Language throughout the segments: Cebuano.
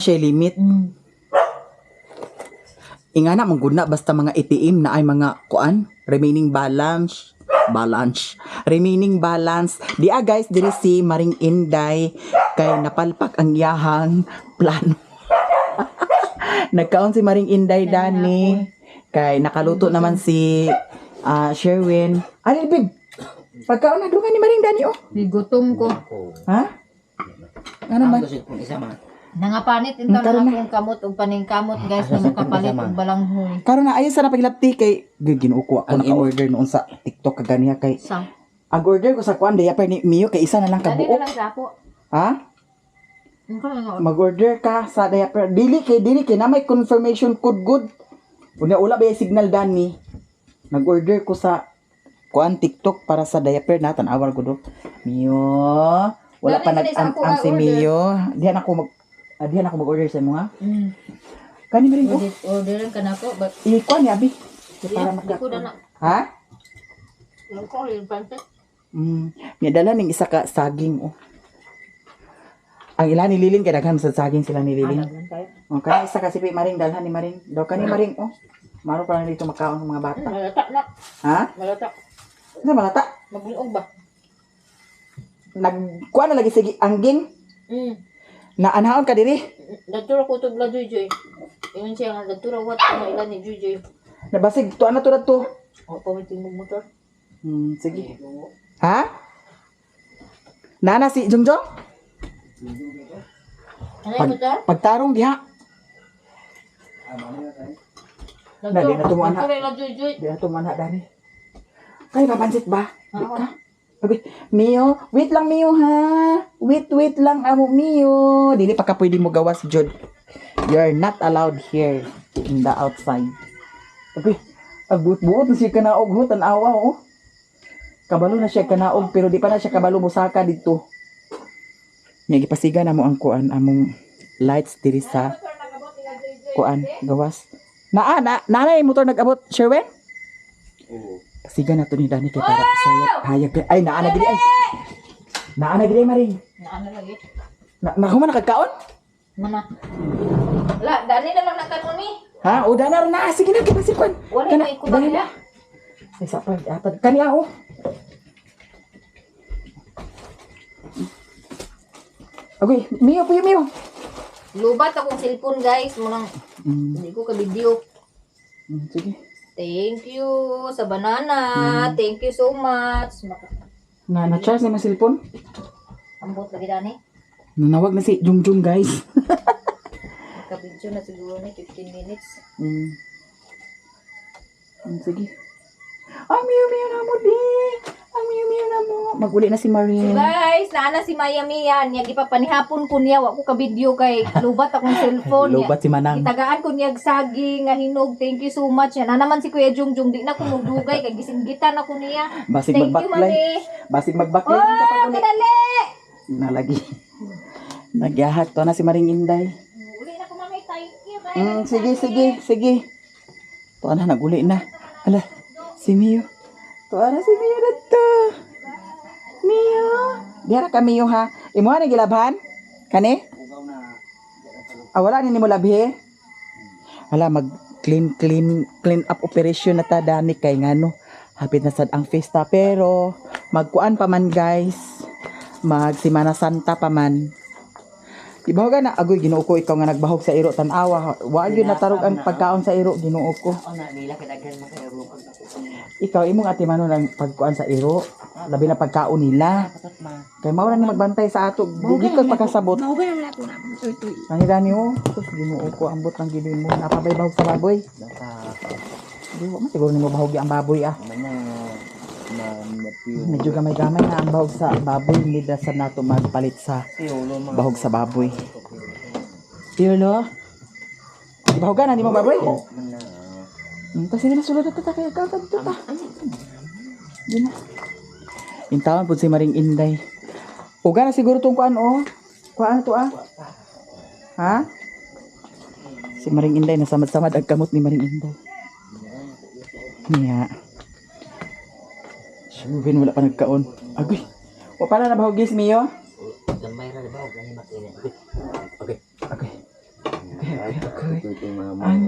Siya limit. Ingana man gud na basta mga ATM na ay mga kuan, remaining balance balance remaining balance di ah guys. Diri si Maring Inday kay napalpak ang iyahang plano. Nagkaon si Maring Inday dani kay nakaluto naman si Sherwin. Ano, bib, pagkaon na dungan ni Maring dani oh. Gutom ko. Ha, ano man? Nangapanit intaw Karon na akong kamot ug paningkamot, guys, na makapalit og balanghoy. Karon na ayon sa napagilapti kay Ginoo ko, ako naka-order noon sa TikTok kaganiha kay Sa. ang order ko sa kuan diaper ni Mio kay isa na lang Dali na kabuok. lang sa ako. Ha? Ang ka nga. Mag-order ka sa diaper. Dili kay na may confirmation code good. Una wala ba yung signal dani? Nag-order ko sa kuan TikTok para sa diaper na tan-awar ko do. Mio, wala Dali pa na nag sa am, ako am ang si order. Mio. Diyan ako mag diyan ako mag-order sa imo ha. Kani mo rin ko. Orderan ka na ko, but I-kuan ya abi. Para di maka. ko na na. Ha? Ang ko yung pansit. May dala ning isa ka saging oh. Ang ila ni Lilin kay daghan sa saging sila ni Lilin. Oh, kani isa kasi pi Maring dalhan ni Maring. Daw kani Maring oh. Maro pa lang dito makaon ng mga bata. Malata na. Ha? Malata. Ano malata? Magliog ba? Nagkuan na lagi sige angging na anhaon ka diri. Datura ko to bla Joy Joy. Ingon siya nga datura what ano ila ni Joy Joy. Nabasig tuan na to to. O pamiting mo motor. Sige. Ha? Nana si Jungjong? Ano yung motor? Pagtarong diha. Na, di na tumuan na. Datura ila Joy Joy. Di na tumanha dani. Kay mapansit ba? Di ka? Abi, Mio, wait lang Mio ha. Wait, wait lang amo Mio. Dili pa ka pwede mo gawas jud. You're not allowed here in the outside. Abi, agbuot-buot na siya kanaog ho, tan-awa oh. Kabalo na siya kanaog pero di pa na siya kabalo musaka didto. Nya gipasiga na mo ang kuan among lights diri sa kuan gawas. Naa na na na yung motor nag-abot, Sherwin? Pasiga na to ni Dani kay para sayag hayag kay ay naa na gid ay. Naa na gid ay Maring. Naano lagi? Na nakuman nakagkaon? Mana. La, dani na lang nakanon ni. Ha? O dana na sige na kay kwan. Wala Kana, may kubang dali na. Ay sa pa atad kani ah, oh. Okay, Mio puyo Mio. Lubat akong cellphone, guys, munang hindi ko ka video. Sige. Thank you sa banana. Thank you so much. Maka Na na charge na yung cellphone. ambot lagi dani. Nanawag na si Jungjung, guys. Maka-video na siguro ni 15 minutes. Sige. Ang Mio Mio na mo di. Ang Mio Mio na mo. Maguli na si So Maring. guys, naana si Maya Mia niya gipapanihapon ko niya wa ko ka video kay lubat akong cellphone niya. Lobat si Manang. Gitagaan ko niya og saging nga hinog. Thank you so much. Na naman si Kuya Jungjung di na ko mudugay kay gisinggitan ako niya. Basig Thank you, magbaklay. mami. Basig magbaklay Oh, kapag uli. kadali. Nalagi. Nagyahat to na si Maring Inday. Uli na ko, mami. Thank you. Kay. Sige, sige, sige. To na, naguli na. Ala, si Mio. To na si Mio na to. Mio. Diara ka Mio ha. Imo na gilabhan? Kani? Ah, wala ni nimo labhi? Ala, mag clean clean clean up operation na ta dani kay ngano. Hapit na sad ang fiesta pero magkuan pa man, guys. Mag Semana Santa pa man. Ibaw na agoy Ginoo ko, ikaw nga nagbahog sa iro tan-awa. Wa gyud natarog ang pagkaon sa iro Ginoo ko. Ikaw imong ate Mano lang pagkuan sa iro, labi na pagkaon nila. Kay mao ra ni magbantay sa ato, di ka pagkasabot. Ang dani oh, sus Ginoo ko ambot lang gid mo. Napabay bahog sa baboy. Di wa man siguro nimo bahog ang baboy ah. Medyo gamay-gamay na ang bahog sa baboy nila sa nato magpalit sa bahog sa baboy. Piolo? Bahogan na di mo baboy? Ta sige na sulod na ta kay ikaw dito ta. Di na. Intawan pud si Maring Inday. Uga na siguro tong kuan oh. Kuan to ah. Ha? Si Maring Inday nasamad-samad ang kamot ni Maring Inday. Niya. Sherwin wala pa nagkaon. Agoy. Wa pa na nabahogis Mio. Gamay ra ba gani makina. Okay. Okay. Agoy. Ito mama. Ang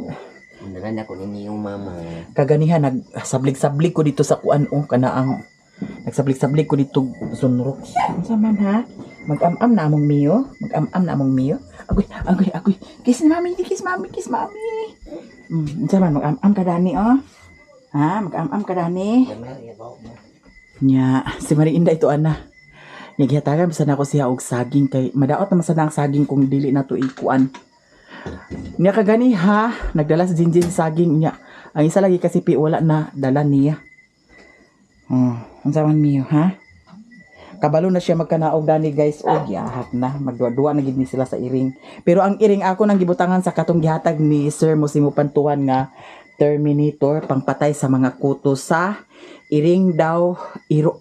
Unaran ako ni yung mama. Kaganiha nagsablig-sablig ko dito sa kuan oh kana ang nagsablig-sablig ko dito Zonrox. Unsa man ha? Mag-am-am na among Mio, mag-am-am na among Mio. Agoy, agoy, agoy. Kiss ni mami, kiss mami, kiss mami. Unsa man mag-am-am ka dani oh? Ha, mag-am-am ka dani. Nya, si Marie Inday ito ana. Nya gihatagan bisan ako siya og saging kay madaot naman sana ang saging kung dili na to ikuan. Nya kagani ha, nagdala si Jinjin saging niya. Ang isa lagi kasi pi wala na dala niya. Oh, unsa man Mio ha? Kabalo na siya magkanaog dani guys og gihahak na magduwa-duwa na gid ni sila sa iring. Pero ang iring ako nang gibutangan sa katong gihatag ni Sir Mosimo Pantuan nga Terminator pangpatay sa mga kuto sa iring daw iro.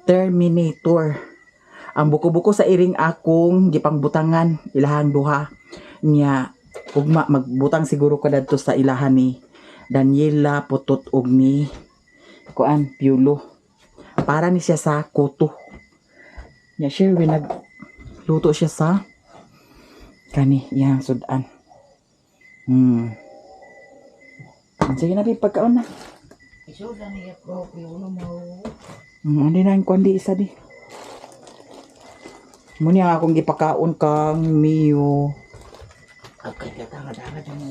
Terminator. Ang buko-buko sa iring akong gipangbutangan ilahang duha niya ugma magbutang siguro ka dadto sa ilahan ni Daniela Putot og ni kuan Piulo para ni siya sa kuto niya. Sherwin nagluto siya sa kani iyang sudan. Sige na, di pagkaon na. Isudan niya ko, piulo mo. Hindi na ang kuan di isa di. Muni ang akong gipakaon kang Mio. Okay, katangad-angad ang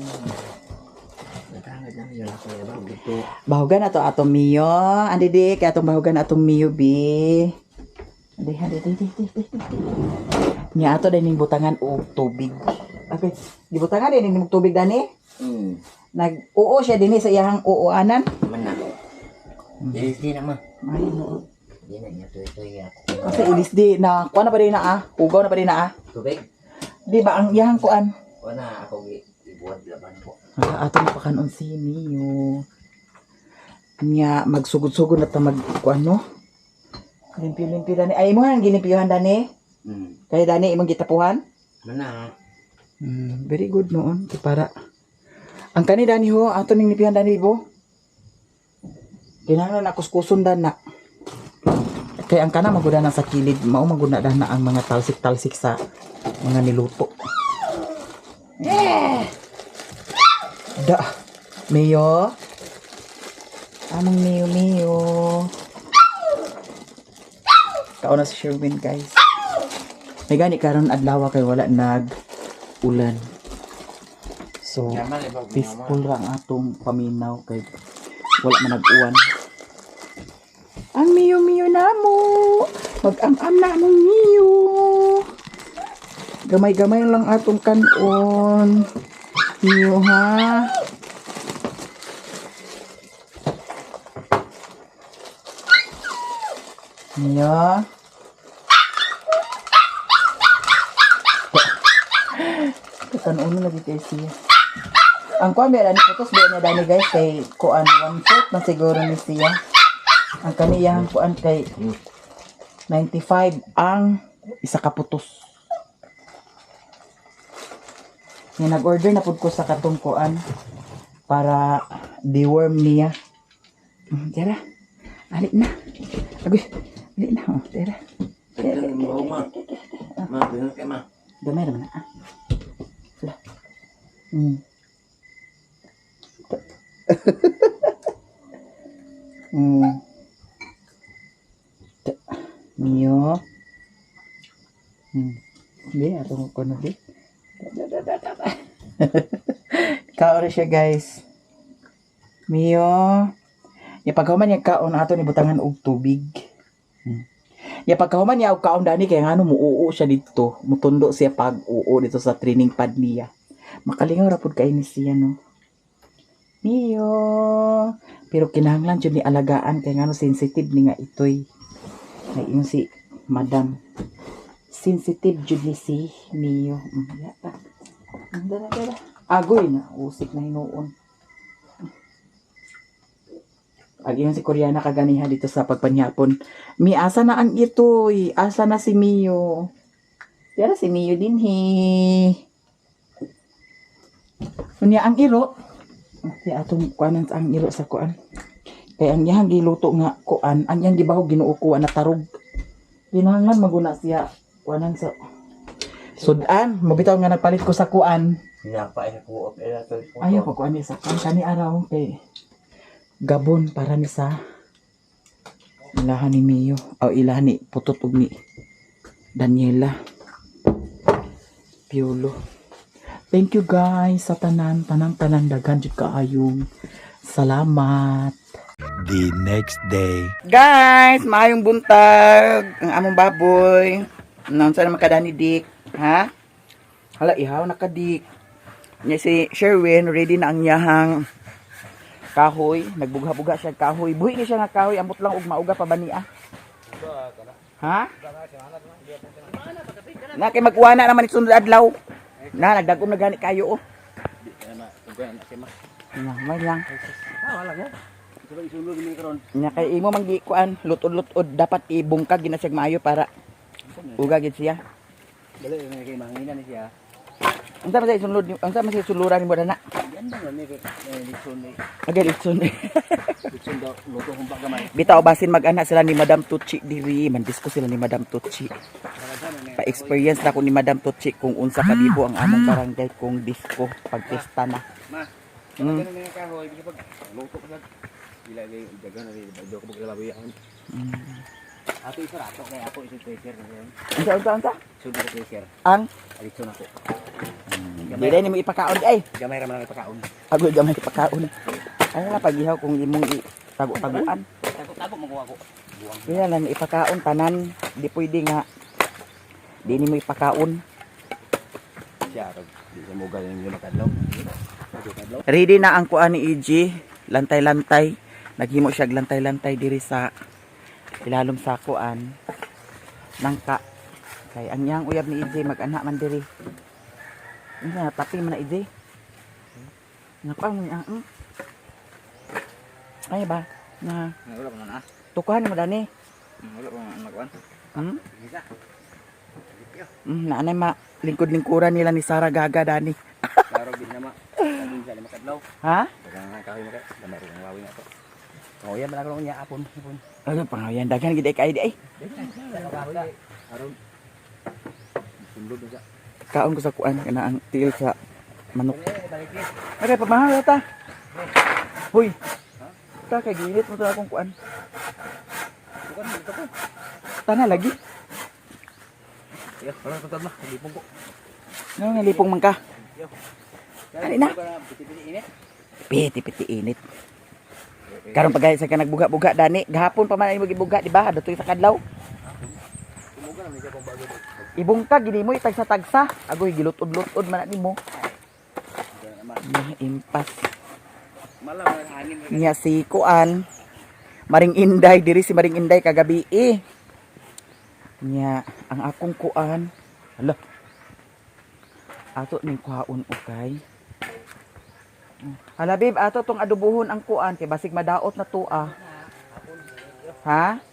katangad lang yun ako ya ba dito. Bahugan ato atong Mio. Andi di kay atong bahugan atong Mio bi. Andi andi di di di di. Di. Nya ato din ning butangan og tubig. Okay, gibutangan din ning tubig dani. Nag oo siya dinhi sa iyahang uuanan. Man na. Dili di na ma. Ay no. Di na niya tuy-tuy ako. Kasi ilis di na kuan na ba di na ah? Ugaw na ba di na ah? Tubig. Di ba ang iyahang kuan? Wala ako gi ibuhat laban ko. Ah, ato na pakanon si Mio. Nya magsugod-sugod na ta mag kuan no. Limpyo-limpyo dani. Ay imo ang gilimpyohan dani. Kaya dani imong gitapuhan. Man na. Very good noon kay para ang kani dani ho ato ning limpyohan dani bo. Kinahanglan na kuskuson dan na. Kay ang kana maguda na sa kilid, mao maguna na ang mga talsik-talsik sa mga niluto. Eh! Da. Mio. Among Mio Mio. Kaon na si Sherwin, guys. May gani karon adlaw kay wala nag ulan. So, peaceful ra ang atong paminaw kay wala man nag-uwan. Ang Mio Mio namo. Mag-am-am na among Mio. Gamay-gamay lang atong kanon. Mio ha. Mio. Kanon lagi kay siya. Ang kuan ba ni putos ba niya dani guys kay kuan 1/4 na siguro ni siya. Ang kaniyang kuan kay 95 ang isa ka putos. Nga nag-order na pud ko sa katong kuan para deworm niya. Tara. Ali na. Agoy. Ali na. Oh, tara. Tagdan mo ma. Ma, dili kay ma. Gamay naman na. Ah. Wala. Mio. Hindi, atong ko na di. Da, da, da, da, da. Kaon siya, guys. Mio. Ya pagkahuman niya kaon ato ni butangan og tubig. Ya pagkahuman niya og kaon dani kay ngano muoo siya dito. Mutundo siya pag uo dito sa training pad niya. Makalingaw ra pud kay ni siya no. Mio. Pero kinahanglan jud ni alagaan kay ngano sensitive ni nga itoy. Ay yung si Madam. Sensitive jud ni si Mio. Yata. Dala, dala. Agoy na. Usik na hinuon. Agi yung si Koreana kaganiha dito sa pagpanyapon. Mi, asa na ang itoy? Asa na si Mio? Tira si Mio din he. Unya ang iro. Si atong kuanan sa ang iro sa kuan. Kay ang iyang giluto nga kuan, ang iyang gibahog Ginoo ko na tarog. Kinahanglan maguna siya kuanan sa sudan. Mabitaw nga nagpalit ko sa kuan. Sinapa ay ko ila to. Ayaw pa ko ani sa kan kani araw kay Gabon para ni sa ilahan ni Mio o ilahan ni Putot ug ni Daniela Piolo. Thank you guys sa tanan, tanan tanan, daghan jud kaayong salamat. The next day. Guys, maayong buntag ang among baboy. Naunsa naman kada ni Dick, ha? Hala, ihaw na ka Dick. Nya si Sherwin ready na ang iyahang kahoy, nagbugha-buga siya kahoy. Buhi ni siya nga kahoy, ambot lang og mauga pa ba niya? Ha? Na kay magkuha na naman isunod adlaw. Na nagdagom na gani kayo oh. Na, may lang. Nya kay imo man gikuan, lutod-lutod dapat ibungkag gina siya maayo para uga gid siya. Dali na kay mangina ni siya. Unsa man sa isunod, unsa man sa isuluran nimo dana? Yan ba ni kay litson ni. Agay litson. Litson daw luto kung gamay. Bitaw basin mag-ana sila ni Madam Tucci diri, mandisko sila ni Madam Tucci. Pa-experience na ko ni Madam Tucci kung unsa kabibo ang among barangay kung disco pagpesta na. Ma. Ganun nga kahoy bisa pag luto ka sa ila lay dagan na rin do ko pag ang. Ato isa rato kay ako isa treasure na yun. Unsa unsa unsa? Sunod ko treasure. Ang Litson ako. dili nimo ipakaon ay. Gamay ra man ang ipakaon. Agoy gamay ipakaon. Ay na pagihaw kung imong tago-taguan. Tago-tago makuha ko. Buwang. Kaya lang ipakaon tanan, di pwede nga di nimo ipakaon. Siya pag di sa mugal yung makadlaw. Kadlaw. Ready na ang kuan ni EG, lantay-lantay. Naghimo siya og lantay-lantay diri sa ilalom sa kuan nangka. Kay ang iyang uyab ni EJ mag-ana man diri. Unsa na tapi man na EJ? Nako ang ang. Ay ba? Na Wala pa man ah. tukuhan mo dani. Wala pa man makuan. Isa. Naanay ma lingkod-lingkuran nila ni Sara Gaga dani. Klaro gid na ma. Kadun sa lima kadlaw. Ha? Dagan nga kahoy maka. Gamay ra ang wawi na to. Oh, yan man ako niya apon, apon. Ano pangayan daghan gid ay kay di ay. Aron. Sundod na siya. Kaon ko sa kuan kana ang tiil sa manok. Okay, pamahal ta. Hoy. Ta kay ginit mo to akong kuan. Tana lagi. Ya, wala pa tadla, lipong ko. Nga nga lipong man ka. Ano na? Piti-piti init. Piti-piti init. Karon pagay sa ka nagbuga-buga dani, gahapon pa man ay magibuga di ba? Adto sa kadlaw. Tumuga naman siya kung bago. Ibungkag gini mo itagsa-tagsa. Agoy gilutod-lutod man na nimo. Nah, impas. Malam hangin. Niya si Kuan. Maring Inday diri si Maring Inday kagabi eh. Niya ang akong kuan. Hala. Ato ning kuhaon ukay. Hala babe, ato tong adubuhon ang kuan kay basig madaot na tuwa. Ha?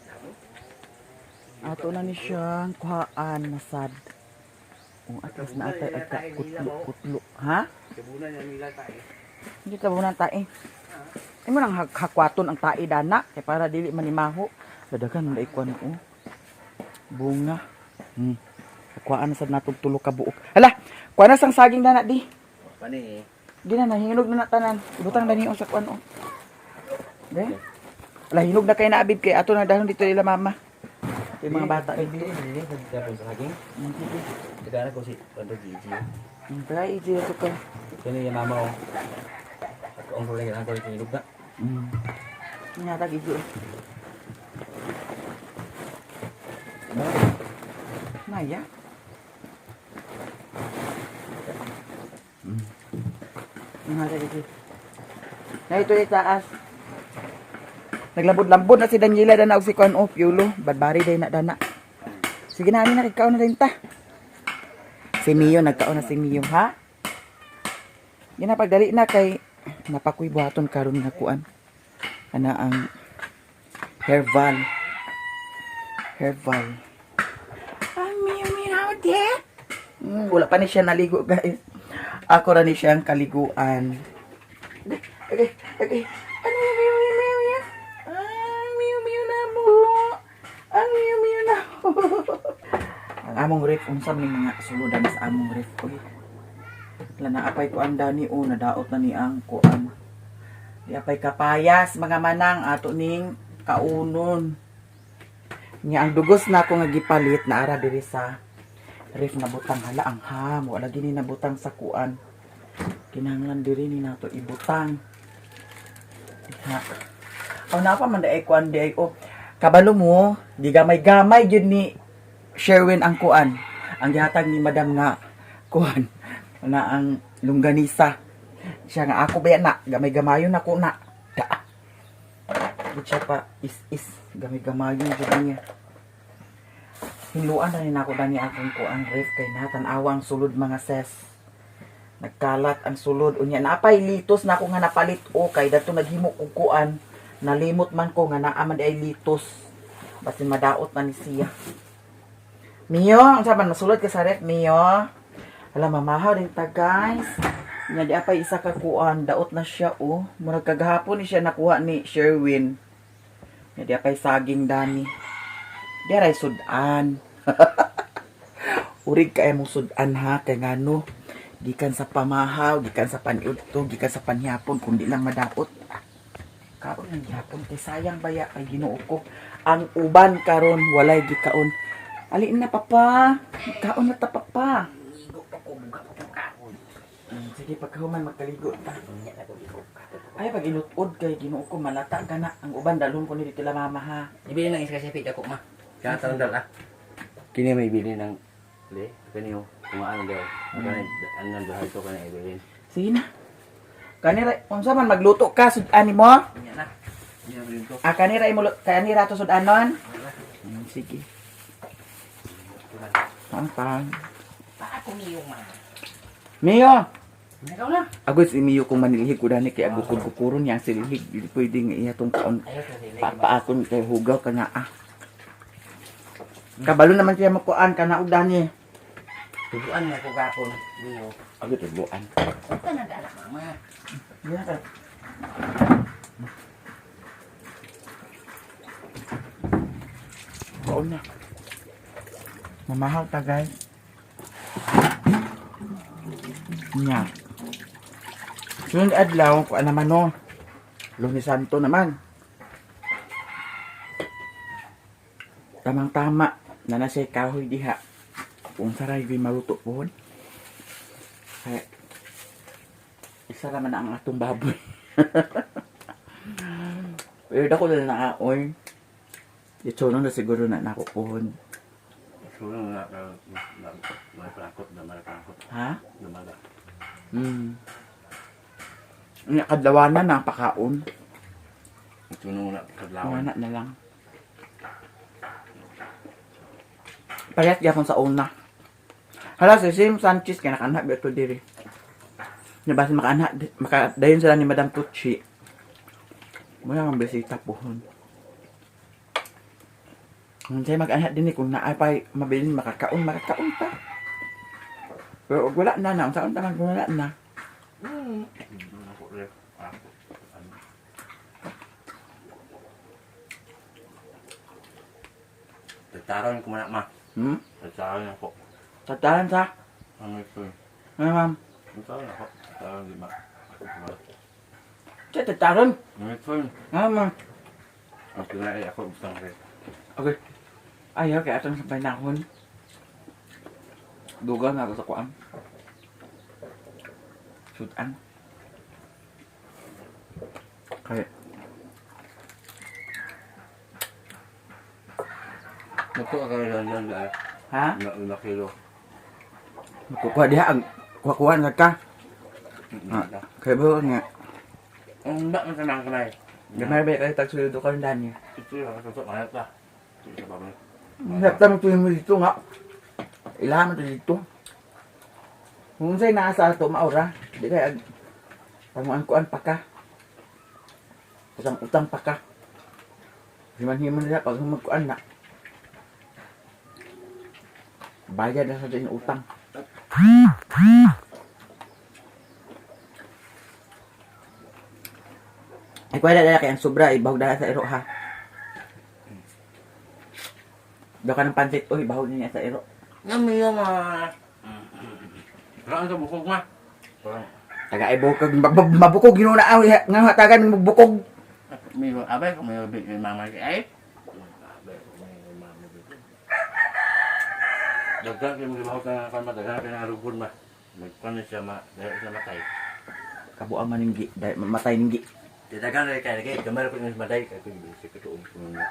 Ato na ni siyang kuhaan masad. Oh, at least na atay agka kutlo kutlo. Ha? Kabunan niya nila tayo. Hindi ka ng tae. Ay mo nang hakwaton ang tae dana kay para dili manimaho. Dadagan na ikuan oh. Bunga. Hakwaan na sad natong tulo ka buok. Hala, kuan na sang saging dana di. Pani eh. Di na nahinog na na tanan. Ibutang dani sa kuan oh. De? Hala, hinog na kay na abib kay ato na dahon dito ila mama. Kay mga bata dito. Dili sa saging. Tagara ko si Pando Gigi. Try iji ito ka. Kini yung mama oh. Ako ang kulay lang ko yung na. Nyata gitu. Naya. Nyata gitu. Na ito yung taas. Naglambod-lambod na si Daniela dana og si Kuan oh, Piolo, badbari day na dana. Sige na ani na ikaw na din ta. Si Mio nagkaon na si Mio ha. Yan na pagdali na kay napakoy buhaton karon nga kuan. Ana ang Herval. Herval. Ang Mio Mio de. Wala pa ni siya naligo guys. Ako ra ni siyang kaliguan. Okay. Ano yung Mio Mio Mio Mio? Ang Mio Mio na mo. Ang Mio Mio na mo. Ang among ref, unsa may mga suludan sa among ref. Uy. Wala na apay kuan dani o nadaot na ni ang kuan. Di apay kapayas mga manang ato ning kaunon. Nya ang dugos na ako nga gipalit na ara diri sa ref na butang, hala ang ham wala gini nabutang sa kuan. Kinahanglan diri ni nato ibutang. Ha. Aw na pa man di ay kuan di ay oh. Kabalo mo, gigamay-gamay gyud ni Sherwin ang kuan. Ang gihatag ni Madam nga kuan na ang longganisa. Siya nga ako ba na, gamay-gamayon ako na. Da. Gud siya pa is gamay-gamayon jud niya. Hinluan na ni nako dani akong kuan ref kay natan-awa ang sulod mga ses. Nagkalat ang sulod unya napay litos na ako nga napalit o kay dadto naghimo kog kuan, nalimot man ko nga naa man di ay litos. Basin madaot na ni siya. Mio, ang saban masulod ka sa ref, Mio. Hala, mamahaw din ta, guys. Nga di apay isa ka kuan, daot na siya oh. Murag kagahapon ni siya nakuha ni Sherwin. Nga di apay saging dani. Di aray sudan. Urig kay mong sudan ha kay ngano. Gikan sa pamahaw, gikan sa paniudto, gikan sa panihapon kundi lang madaot. Ah, kaon ang gihapon kay sayang baya kay Ginoo ko. Ang uban karon walay gikaon. Alin na papa, kaon na ta papa. Ligo pa ko, buga pa ko kaon. Sige pagkahuman magkaligo ta. Unya na ko ligo. Ay pag inutod kay Ginoo ko malata ka na. Ang uban dalhon ko ni dito la mama ha. Ibili ng isa kasi ako ma. Kaya tarong dal ah. Kini may ibili ng le, kani oh. Kung ano daw. Kani ano bahay to kani ibilin. Sige na. Kanira unsa man magluto ka sud-an nimo? Unya na. Unya na to. Ah, kanira imo kanira to sud-anon? Sige. Pang pang. Pa ako niyo ma. Mio. Ikaw na. Agos si Mio kung manilhig ko dani kay agukod kukuron niya ang silhig. Dili pwede nga iya tong kaon. Ayaw ka sila. Papaakon kay hugaw ka na ah. Kabalo naman siya makuan ka na og dani. Tubuan na ko gapon niyo. Agad tubuan. Ka na dala mama. Yeah. Kaon na. Mamahal ta guys. Nya. Sunod adlaw ko naman no. Lunes Santo naman. Tamang tama na nasa kahoy diha. Kung saray gyud maluto pohon. Kaya isa naman ang atong baboy. Pero dako na naaoy. Ito na siguro na nakukuhon. Sulo na ka na prakot na malakot Ha? na mala. Nga kadlawanan na pakaon. Sulo na kadlawan. Wala na lang. Parehas gyapon sa una. Hala si Sim Sanchez kay nakaanha ba ito diri. Nabasin makaanha maka dayon sila ni Madam Tucci. Muna ang bisita pohon. Kung sa'yo mag-anha din eh, kung naay pa mabilin makakaon, makakaon ta. Pero og wala na na, unsaon ta man kung wala na. Ako re. Ako. Ano? Tataron ko man ma. Hmm? Tataron ako. Tatahan sa? Ano ito? Ano ma'am? Tataron ako. Tataron di ma. Sa tataron. Ano ito? Ano ma'am? Ang pinay ako butang re. Okay. Ayaw, kaya atong sa panahon. Duga na ako sa kuan. Sudan. Kaya, Naku ako rin lang dahil. ha? Na 5 kilo. Makukuha diha ang kuha-kuha na ka. Ah, kaya ba nga? Ang ba man tanang kanay. Gamay ba kayo tagsulod ka rin dani? Ito yung sa mayat ta. Ito sa babay. Hirap mo tuwing mo dito nga. Ilahan mo to dito. Kung sa'yo nasa ato, maura. Di kaya panguan-kuan pa ka. Utang-utang pa ka. Himan-himan nila pag humagkuan na. Bayad na sa din utang. Ay, kuha na kay ang sobra, ibahog na sa iro ha. Daw ka ng pansit, uy, bahog niya sa iro. Namiyo ma. Raan sa bukog ma. Parang Taga ay bukog mabukog ginoo na aw nga hatagan ng bukog. May abay ko may may mama kay ay. Abay ko may mama dito. Dagdag kay mga bahog ka kan madagan kay narugon ma. Magpanis siya ma dahil siya matay. Kabuang man ning matay ning gi. Dadagan na kay kay gamay ko ning matay kay ko sa katuong ko na.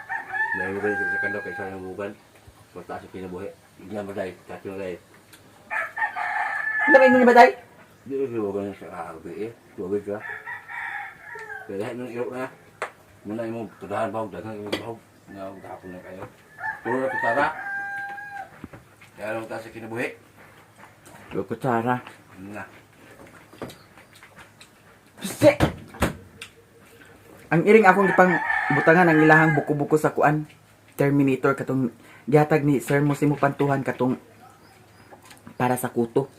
May mo sa kando kay sa bugan. Mataas sa kinabuhi. Hindi na matay, kato na dai. Lamay ni batay. Di ko sibugan sa abi eh. Tubig ka. Kaya lahat ng iro na. Muna imo tudahan bahog daghang imo bahog nga gahapon na kayo. Puro na kutsara. Kaya lang taas sa kinabuhi. Kutsara. Na. Si. Ang iring akong gipang butangan ang ilahang buko-buko sa kuan. Terminator katong gihatag ni Sir mo si mo pantuhan katong para sa kuto.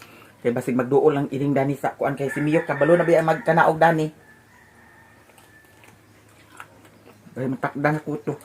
Kay basig magduol ang iring dani sa kuan kay si Miyok kabalo na biya magkanaog dani. Ay matakda na kuto.